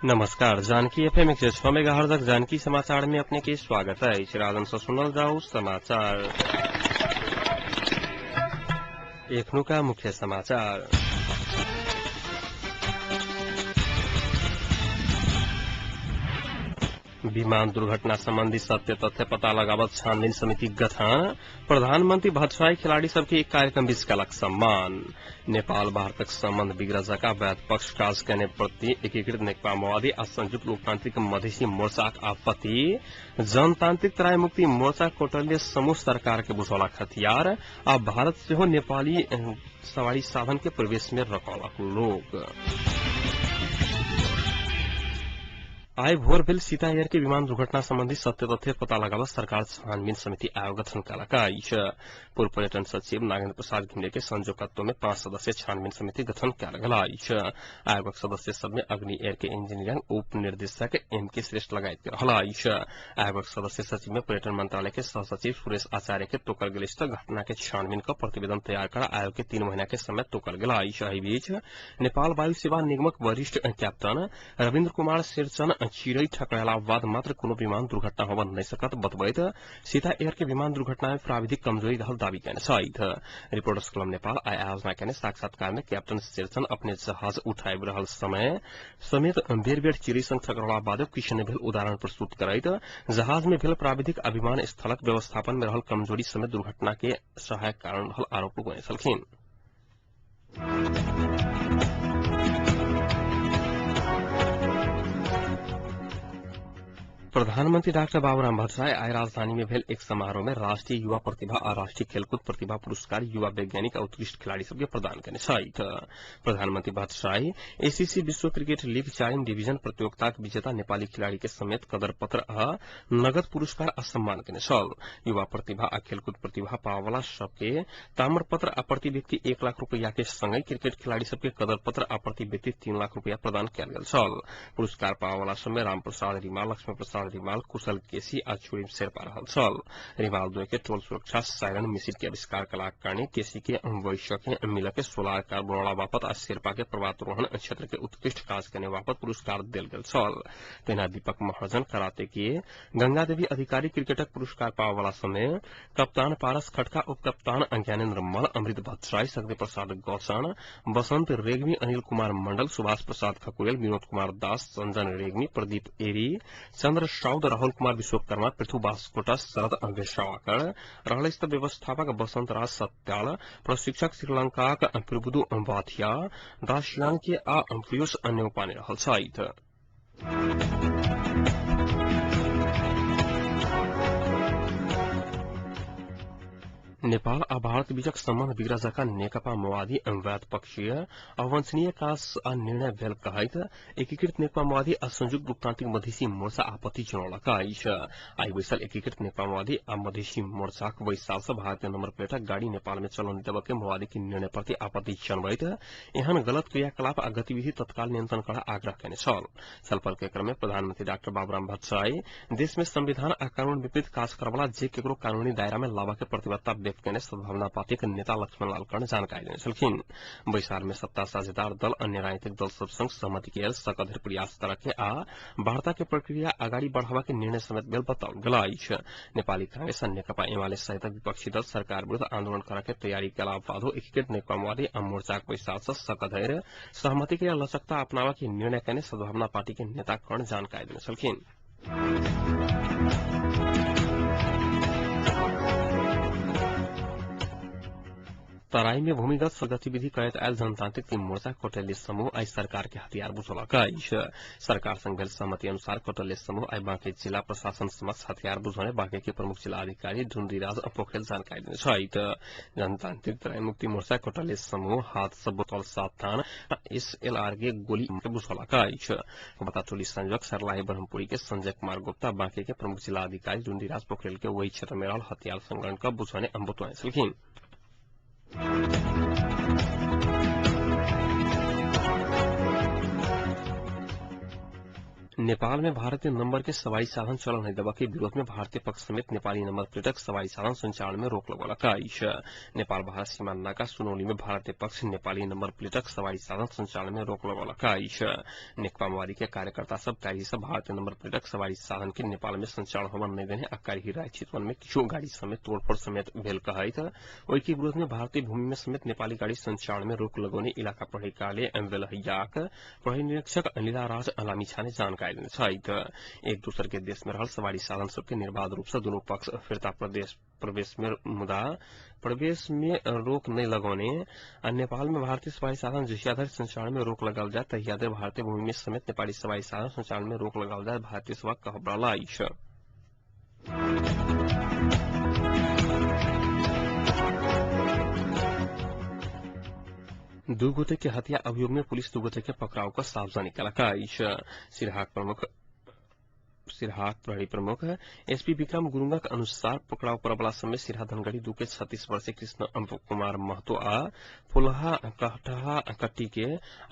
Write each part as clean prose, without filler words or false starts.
नमस्कार, जानकी एफएम 106 मेगाहर्जक जानकी समाचार में अपने के स्वागत है। राजन से सुनल जाऊ समाचार। एखनुका मुख्य समाचार। विमान दुर्घटना संबंधी सत्य तथ्य पता लगावत छानबीन समिति गठन। प्रधानमंत्री भट्टराई खिलाड़ी सबके एक कार्यक्रम बीच कलक सम्मान। नेपाल भारतक संबंध बिगड़ जका वैध पक्ष काज करने प्रति एकीकृत नेकपा माओवादी आ संयुक्त लोकतांत्रिक मधेसी मोर्चाक आपत्ति। जनतांत्रिक तराई मुक्ति मोर्चा कौटल्य समूह सरकार के बुझौलक हथियार आ भारत सेहो नेपाली सवारी साधन के प्रवेश में रकौलक लोग। आइ भोर भेल सीता एयर के विमान दुर्घटना संबंधी सत्य तथ्य पता लगावत सरकार छानबीन समिति आयोग गठन कलक अछि। पूर्व पर्यटन सचिव नागेन्द्र प्रसाद घिमिरे के संयोजकत्व में 5 सदस्यीय छानबीन समिति गठन कयल गेल अछि। आयोगक सदस्य सब में अग्नि एयर के इंजीनियरिंग उप निर्देशक एम के श्रेष्ठ लगायत के रहल अछि। आयोगक सदस्य सचिव में पर्यटन मंत्रालय के सहसचिव सुरेश आचार्य के तोकल गेल अछि। घटना के छानबीन क प्रतिवेदन तैयार कर आयोग के 3 महीना के समय तोकल गेल अछि। एहि बीच नेपाल वायु सेवा निगमक वरिष्ठ कैप्टन रविन्द्र कुमार शेरचन चिड़ै ठकराला बाद मात्र कोनो विमान दुर्घटना होब नहि सकत बतबैत सीता एयर के विमान दुर्घटना में प्राविधिक कमजोरी रहल दावी केने छथि। रिपोर्टर्स क्लब नेपाल आइ आयोजना केने साक्षात्कार में कैप्टन शेरचन अपने जहाज उठाबि रहल समय समेत बेर बेर चिड़ै संग ठकराला बादो किछु नहि भेल उदाहरण प्रस्तुत करैत जहाज में भेल प्राविधिक आ विमान स्थलक व्यवस्थापन में रहल कमजोरी समेत दुर्घटना के सहायक कारण रहल आरोप लगौने छलखिन। प्रधानमंत्री डाक्टर बाबूराम भट्टराई आइ राजधानी में भेल एक समारोह में राष्ट्रीय युवा प्रतिभा आ राष्ट्रीय खेलकूद प्रतिभा पुरस्कार युवा वैज्ञानिक आ उत्कृष्ट खिलाड़ी सबके प्रदान केने छथि। प्रधानमंत्री भट्टराई एसीसी विश्व क्रिकेट लीग 4 डिवीजन प्रतियोगिताक विजेता नेपाली खिलाड़ी के समेत कदर पत्र आ नगद पुरस्कार आ सम्मान केने छल। युवा प्रतिभा आ खेलकूद प्रतिभा पावला सबके ताम्रपत्र आ प्रति व्यक्ति 1 लाख रुपैया के संगै क्रिकेट खिलाड़ी सबके कदर पत्र आ प्रति व्यक्ति 3 लाख रुपैया प्रदान कयल गेल छल। पुरस्कार पावला सबमे रामप्रसाद रिमाल, लक्ष्मी प्रसाद रिमाल, कुशल केसी आ छुरिम शेर्पा रहल छल। रिमाल द्वय के टोल सुरक्षा सायरन मिसिल के आविष्कार कलाक कारणे केसी के वैश्य मिल के सोलार कार बनौला बापत आ शेर्पा के पर्वतारोहण क्षेत्र के उत्कृष्ट काज करने बापत पुरस्कार देल गेल छल। तहिना दीपक महर्जन कराते के गंगा देवी अधिकारी क्रिकेटक पुरस्कार पावला समय कप्तान पारस खटका, उपकप्तान ज्ञानेन्द्र मल्ल, अमृत भट्टराई, शक्ति प्रसाद गौसान, बसंत रेग्मी, अनिल कुमार मंडल, सुभाष प्रसाद खकुरेल, विनोद कुमार दास, संजन रेग्मी, प्रदीप एरी, चन्द्र साउद, राहुल कुमार विश्वकर्मा, पृथु बास्कोटा, शरद वेशावाकर रहल। व्यवस्थापक बसंत राज सत्याल, प्रशिक्षक श्रीलंकाक प्रबुदु बाथिया, दासियान के आ पीयूष अन्यौपाने रहल छथि। नेपाल आ भारत बीचक सम्बन्ध बिगड़ जका नेकपा माओवादी वैध पक्षीय अवांछनीय काज आ निर्णय भेल कहैत एकीकृत नेकपा माओवादी आ संयुक्त लोकतांत्रिक मधेसी मोर्चा आपत्ति जनौलक अछि। आइ बैसल एकीकृत नेकपा माओवादी आ मधेसी मोर्चाक बैसार सँ भारतीय नम्बर प्लेटक गाड़ी नेपाल में चलन देबय के माओवादी के निर्णय प्रति आपत्ति जनबैत एहन गलत क्रियाकलाप आ गतिविधि तत्काल नियंत्रण कर आग्रह केने छल। छलफल के क्रम में प्रधानमंत्री डाक्टर बाबूराम भट्टराई देश में संविधान आ कानून विपरीत काज करवला जे केकरो कानूनी दायरा में लाबऽ के प्रतिबद्धता व्यक्त केने सद्भावना पार्टीक नेता लक्ष्मण लाल कर्ण जानकारी देने छलखिन। बैसार में सत्ता साझेदार दल अन्य राजनीतिक दल सब संग सहमति के सकधरि प्रयास करऽ के आ वार्ता के प्रक्रिया अगाडि बढ़ावा के निर्णय समेत भेल बताओल गेल अछि। नेपाली कांग्रेस आ नेकपा एमाले सहितक विपक्षी दल सरकार विरूद्ध आंदोलन करऽ के तैयारी केला बादो एकीकृत नेकपा माओवादी आ मोर्चाक बैसार सँ सकधरि सहमति के लचकता अपनावा के निर्णय केने सद्भावना पार्टी के नेता कर्ण जानकारी देने छलखिन। तराई में भूमिगत गतिविधि करैत आयल जनतांत्रिक मोर्चा कौटल्य समूह आइ सरकार के हथियार बुझौलक अछि। सरकार संग भेल सहमति अनुसार कौटल्य समूह आइ बाँके जिला प्रशासन समक्ष हथियार बुझौने बाँके के प्रमुख जिला अधिकारी ढुंडीराज पोखरेल जानकारी देने छथि। जनतांत्रिक तराई मुक्ति मोर्चा कौटल्य समूह हाथ सँ बोतल 7 थान एसएलआर के गोली बुझौलक अछि। टोली संयोजक सरलाही ब्रह्मपुरी के संजय कुमार गुप्ता बाँके के प्रमुख जिला अधिकारी ढुंडीराज पोखरेल के वही क्षेत्र में रहल हथियार संग्रहण क बुझौने बतौने छलखिन। नेपाल में भारतीय नंबर के सवारी साधन चलन नहीं देबा के विरोध में भारतीय पक्ष समेत नेपाली नंबर प्लेटक सवारी साधन संचालन में रोक लगौलक अछि। नेपाल भारत सीमा नाका सुनौली में भारतीय पक्ष नेपाली नंबर प्लेटक सवारी साधन संचालन में रोक लगौलक अछि। नेकपा माओवादी के कार्यकर्ता सब काल्हि से भारतीय नंबर प्लेटक सवारी साधन के नेपाल में संचालन होबा नहीं देने आ काल्हि राति चितवन में किछु गाड़ी समेत तोड़फोड़ समेत भेल कहैत ओहि के विरोध में भारतीय भूमि में समेत नेपाली गाड़ी संचालन में रोक लगौने इलाका प्रहरी कार्यालय बेलहियाक प्रहरी निरीक्षक अनिला राज अलामीछा ने जानकारी एक दूसर के देश में रहल सवारी साधन सबके निर्बाध रूप से दोनों पक्ष फिरता प्रवेश में मुदा प्रवेश में रोक नहीं लगौने आ नेपाल में भारतीय सवारी साधन जहिया धरि संचालन में रोक लगाओल जाए तहिया धरि भारतीय भूमि में समेत नेपाली सवारी साधन संचालन में रोक लगाओल जाए भारतीय सभा कहब रहल अछि। दू गोटे के हत्या अभियोग में पुलिस दू गोटे के पकड़ाव कर सार्वजनिक केलक अछि। सिरहाक प्रहरी प्रमुख एसपी विक्रम गुरूंगक अनुसार पकड़ाव करबला समय सिरहा धनगढ़ी 2 के 36 वर्षीय कृष्ण कुमार महतो आ फुलहा कहटहा कट्टी के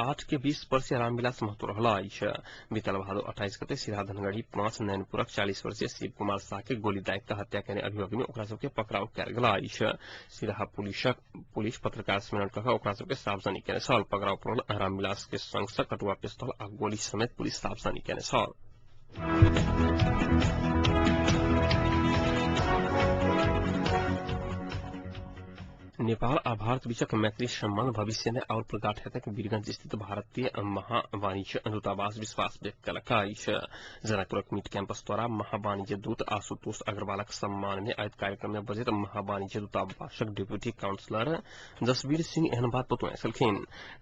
8 के 20 वर्षीय रामविलास महतो रहल अछि। बीतल भादो 28 गते सिरहा धनगढ़ी 5 नैनपुरक 40 वर्षीय शिव कुमार शाह के गोली दागि कऽ हत्या केने अभियोग में ओकरा सबके पकड़ाव कयल गेल अछि। सिरहा पुलिस पत्रकार सम्मेलन कऽ ओकरा सबके सार्वजनिक केने छल। पकड़ाव पड़ल रामविलास के संग सँ कटुआ पिस्तौल आ गोली समेत पुलिस सार्वजनिक केने छल। नेपाल आ भारत बीचक मैत्री सम्बन्ध भविष्य में और प्रगाढ़ हेतैक वीरगंज स्थित भारतीय महावाणिज्य दूतावास विश्वास व्यक्त केलक अछि। जनकपुरक मीट कैंपस द्वारा महावाणिज्य दूत आशुतोष अग्रवालक सम्मान में आयोजित कार्यक्रम में बजैत महावाणिज्य दूतावासक डिप्यूटी काउंसलर जसवीर सिंह एहन बात बतौने छलखिन।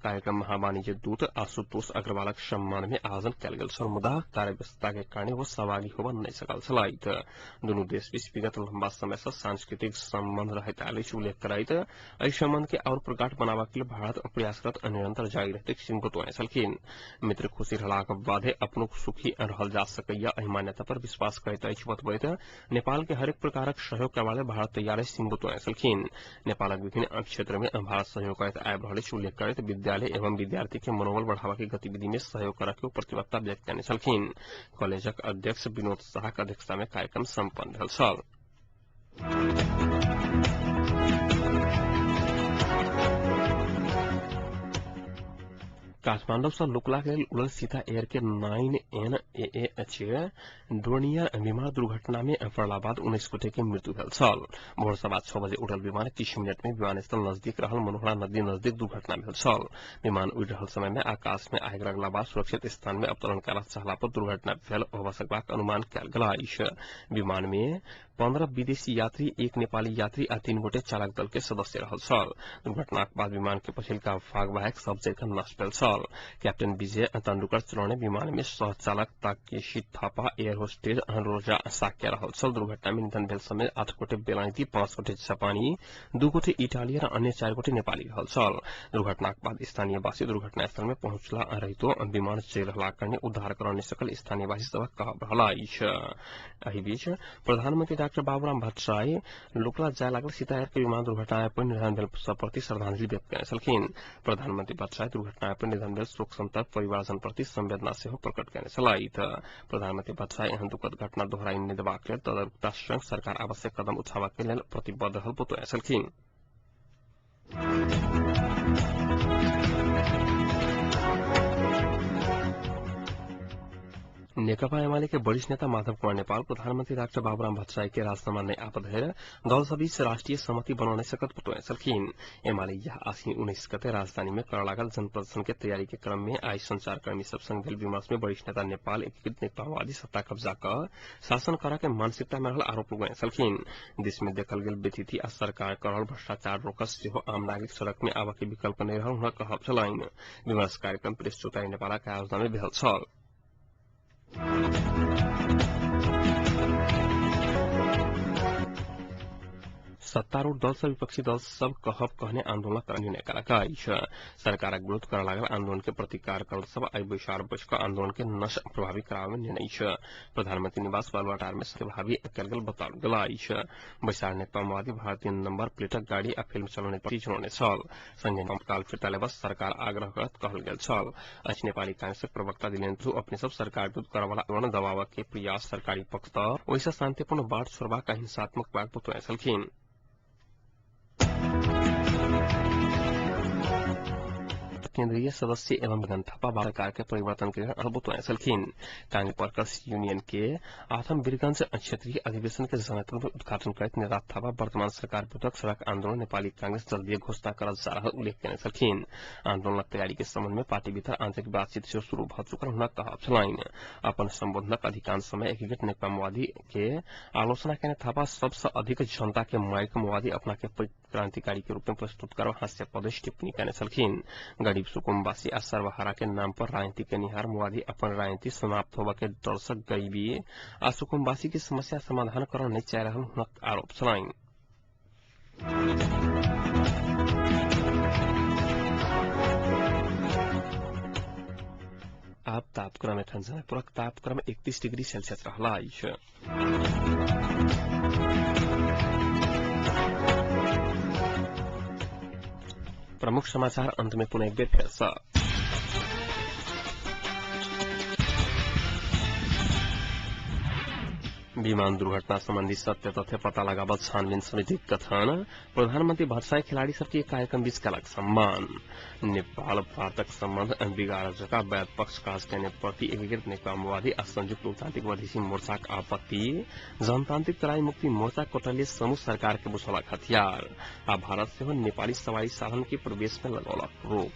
कार्यक्रम महावाणिज्य दूत आशुतोष अग्रवालक सम्मान में आयोजन कयल गेल छल, मुदा कार्यव्यस्तता के कारण ओ सहभागी होबय नहि सकल छलथि। दुनू देश बीच विगत लंबा समय सँ सांस्कृतिक सम्बन्ध रहैत आयल अछि उल्लेख करैत एहि सम्बन्ध के और प्रगाढ़ बनाबऽ के लेल भारत प्रयासरत निरंतर जारी रहतैक सिंह बतौने छलखिन। मित्र खुशी रहलाक बादे अपनो सुखी रहल जा सकैया एहि मान्यता पर विश्वास करैत अछि बतबैत नेपाल के हरेक प्रकारक सहयोग करबा लेल भारत तैयार अछि सिंह बतौने छलखिन। नेपालक विभिन्न क्षेत्र में भारत सहयोग करैत आबि रहल अछि उल्लेख करैत विद्यालय एवं विद्यार्थी के मनोबल बढ़ावा के गतिविधि में सहयोग करऽ के प्रतिबद्धता व्यक्त केने छलखिन। कॉलेजक अध्यक्ष विनोद शाहक अध्यक्षता में कार्यक्रम सम्पन्न भेल छल। काठमांडू से लुकला के लेल उड़ल सीता एयर के 9NAAH डोर्नियर विमान दुर्घटना में पड़ला बाद 19 गोटे के मृत्यु भेल छल। भोर 6:15 बजे उड़ल विमान किछु मिनट में विमानस्थल नजदीक रहल मनोहरा नदी नजदीक दुर्घटना भेल छल। विमान उड़ि रहल समय में आकाश में आगि लगला बाद सुरक्षित स्थान में अवतरण करऽ चाहला पर दुर्घटना भेल होबय सकबाक अनुमान कयल गेल अछि। विमान में 15 विदेशी यात्री, 1 नेपाली यात्री आ 3 गोटे चालक दल के सदस्य रहल छल। दुर्घटनाक बाद विमान के पछिलका भाग बाहेक सब जगह नष्ट भेल छल। कैप्टन विजय तेंदुलकर चलौने विमान में सहचालक ताकेशी थापा, एयर होस्टेज रोजा साक्य रहल छल। दुर्घटना में निधन भेल समय 8 गोटे बेलायती, 5 गोटे जापानी, 2 गोटे इटालियन आ अन्य 4 गोटे नेपाली रहल छल। दुर्घटनाक बाद स्थानीयवासी दुर्घटना स्थल में पहुंचला रहितो विमान चलि रहलाक कारणे उद्धार करऽ नहि सकल स्थानीयवासी सभक कहब रहल अछि। एहि बीच प्रधानमंत्री डाक्टर बाबूराम भट्टराई लुकला जाय लागल सीता एयर के विमान दुर्घटना में निधन भेल सब प्रति श्रद्धांजलि व्यक्त केने छलखिन। प्रधानमंत्री भट्टराई दुर्घटना में निधन भेल शोक संतप्त परिवारजन प्रति संवेदना सेहो प्रकट केने छलथि। प्रधानमंत्री भट्टराई एहन दुखद घटना दोहराई नहि देबाक लेल तदरूपता संग सरकार आवश्यक कदम उठाबऽ के लेल प्रतिबद्ध रहल बतौने छलखिन। नेकपा एमाले के वरिष्ठ नेता माधव कुमार नेपाल प्रधानमंत्री डाक्टर बाबूराम भट्टराई के राजीनामा नहि आबऽ धरि दल सबीच राष्ट्रीय सहमति बनाउने सकत बतौने छलखिन। एमाले यह आश्विन 19 गते राजधानी में करऽ लागल जनप्रदर्शन के तैयारी के क्रम में आई संचारकर्मी सब संग भेल विमर्श में वरिष्ठ नेता नेपाल एकीकृत नेकपावादी सत्ता कब्जा कऽ शासन करऽ के मानसिकता में रहल आरोप लगौने छलखिन। देश में देखल गेल व्यथिति आ सरकार कर रहल भ्रष्टाचार रोकऽ सेहो आम नागरिक सड़क में आबऽ के विकल्प नहि रहल हुनक कहब छलनि। विमर्श कार्यक्रम प्रेस चौतारी नेपालक आयोजना में भेल छल। सत्तारूढ़ दल सब विपक्षी दल सब कहब कहने आंदोलन निर्णय कलक अछि। सरकारक विरोध करऽ लागल आंदोलन के प्रतिकार करल सब आइ बैसार बैस कऽ आंदोलन के नश प्रभावी कराबे निर्णय अछि। प्रधानमंत्री निवास बालुवाटार में प्रभावी कयल गेल बताओल गेल अछि। बैसार नेकपा माओवादी भारतीय नंबर प्लेटक गाड़ी आ फिल्म चलौने प्रति जनौने छल। संगे तत्काल फिर्ता लेबऽ सरकार आग्रह करत कहल गेल छल। अछि नेपाली कांग्रेसक प्रवक्ता दिलेन्द्र अपने सब सरकार विरुद्ध करवाला आंदोलन दबाव के प्रयास सरकारी पक्ष ओहिसँ शांतिपूर्ण बाट छोड़बाक हिंसात्मक बाट बतौने छलखिन। केंद्रीय सदस्य एवं गगन थापा सरकार के परिवर्तन के बतौने छलखिन। कांग्रेस वर्कर्स यूनियन के आठम वीरगंज क्षेत्रीय अधिवेशन के जनकपुर में उद्घाटन करैत नेता थापा वर्तमान सरकार विरुद्धक सड़क आंदोलन नेपाली कांग्रेस जल्दीए घोषणा करल जा रहल उल्लेख केने छलखिन। आंदोलनक तैयारी के संबंध में पार्टी भीतर आंतरिक बातचीत सेहो शुरू भऽ चुकल हुनक कहब छलनि। अपन संबोधनक अधिकांश समय एकीकृत नेकपा माओवादी के आलोचना केने थापा सबसँ अधिक जनता के मारि माओवादी अपना के क्रांतिकारी के रूप में प्रस्तुत करब हास्यास्पद टिप्पणी केने छलखिन। गरीब सुकुम्बासी आ सर्वहारा के नाम पर राजनीति केनिहार माओवादी अपन राजनीति समाप्त होबऽ के डर से गरीबी आ सुकुम्बासी के समस्या समाधान करऽ नहि चाहि रहल हुनक आरोप छलनि। आब तापक्रम एखन जनकपुरक तापक्रम 31 डिग्री सेल्सियस रहल अछि। प्रमुख समाचार अंत में पुनः एक बेर फेर सँ। विमान दुर्घटना संबंधी सत्य तथ्य पता लगावत छानबीन समिति गठन। प्रधानमंत्री भट्टराई खिलाड़ी सबके कार्यक्रम बीच कलक सम्मान। नेपाल भारतक संबंध बिगाड़ जका वैध पक्ष काज केने प्रति एकीकृत नेकपा माओवादी आ संयुक्त लोकतांत्रिक मधेसी मोर्चाक आपत्ति। जनतांत्रिक तराई मुक्ति मोर्चा कोटलीय समूह सरकार के बुझौलक हथियार। आ भारत सेहो नेपाली सवारी साधन के प्रवेश में लगौलक रोक।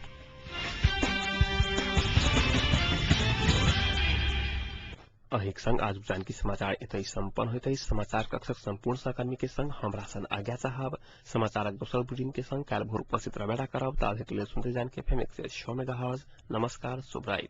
अहिक संग आज जानकी समाचार एतै सम्पन्न होइत अछि। समाचार कक्षक सम्पूर्ण सहकर्मी के संग हमरा सन आज्ञा चाहब। समाचारक दोसर बुलेटिन के संग काल्हि भोर उपस्थित रहबे करब। ताधरि लेल सुनते जानकी एफएम 106 मेगाहर्ट्ज। नमस्कार, शुभ राति।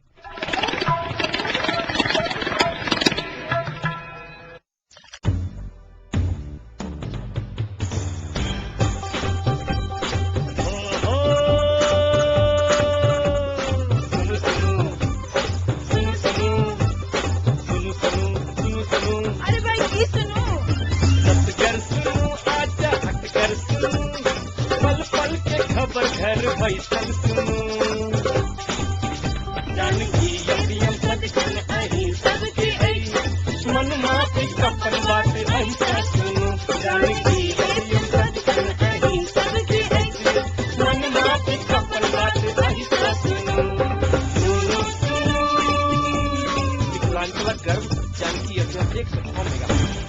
मिथिलांचलक गर्व जानकी एफएम 106 मेगाहर्ट्ज।